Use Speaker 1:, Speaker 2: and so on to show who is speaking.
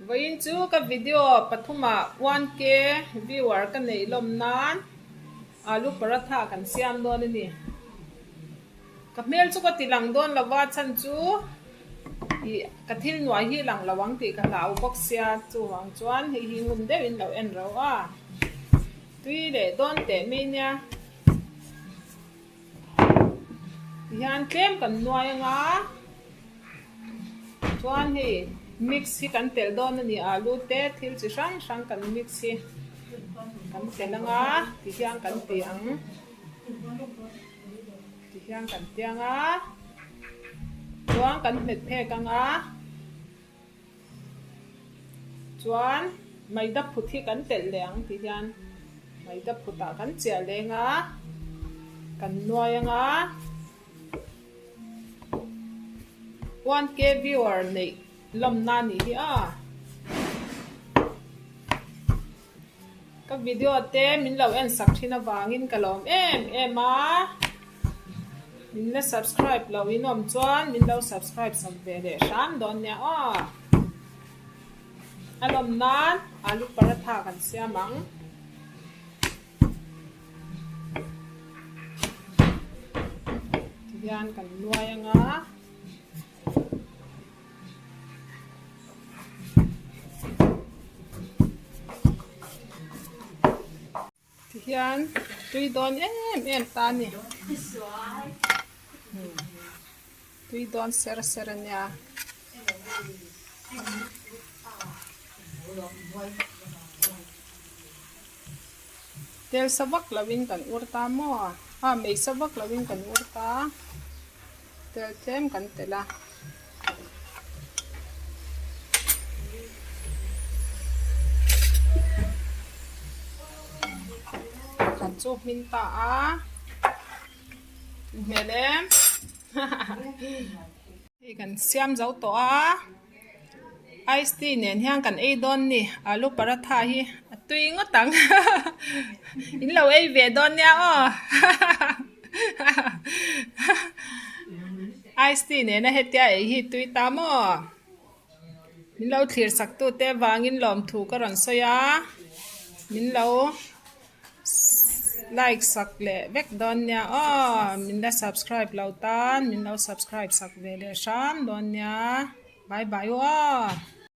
Speaker 1: Vawiin chu ka video pathumah 1K viewer ka neih lawm nan alu paratha kan siam dawn a ni. Ka hmel chu ka ti lang dawn lo va, chhan chu ih ka thil nuai hi lang lo ang tih ka hlau bawk sia, chuvang chuan hei hi ngun deuhin lo en ro a, tui leh dawn teh mai nia. Tihian tlem kan nuai anga chuan hei mix hi kan telh dawn a ni alu te thil chi hrang hrang kan mix hi kan telh anga tihian kan ti ang tihian kan ti anga chuan kan hmet phek anga. Chuan maida phut hi kan telh leh ang tih hian maida phutah kan chiah leng a, kan nuai ang a. 1K viewer neih lawmna a nih hi a. Ka video te min lo en sak thin avangin ka lawm em em a, min la subscribe loh in awm chuan min lo subscribe sak ve leh hram dawn nia aw. A lawm nan alu paratha kan siam ang. Tihian kan nuai anga. Tihian tui dawn em em ta a ni tui dawn ser ser a nia. Tel sa vak lovin kan ur ta maw a mei sa vak lovin kan ur ta. Tel tlem kan telh a. Pakhat chu hmin ta a. Hmel em. Hei kan siam zo tawh a. Ice tea nen hian kan ei dawn ni. Alu paratha hi a tui ngawt ang. In lo ei ve dawn nia aw. Ice tea nena hetia ei hi tui ta maw? Min lo thlir sak tute avangin lawmthu ka rawn sawi a. Min lo like sak leh vek dawn nia aw. Min la subscribe lo tan min lo subscribe sak ve leh hram dawn nia. Bye bye aw.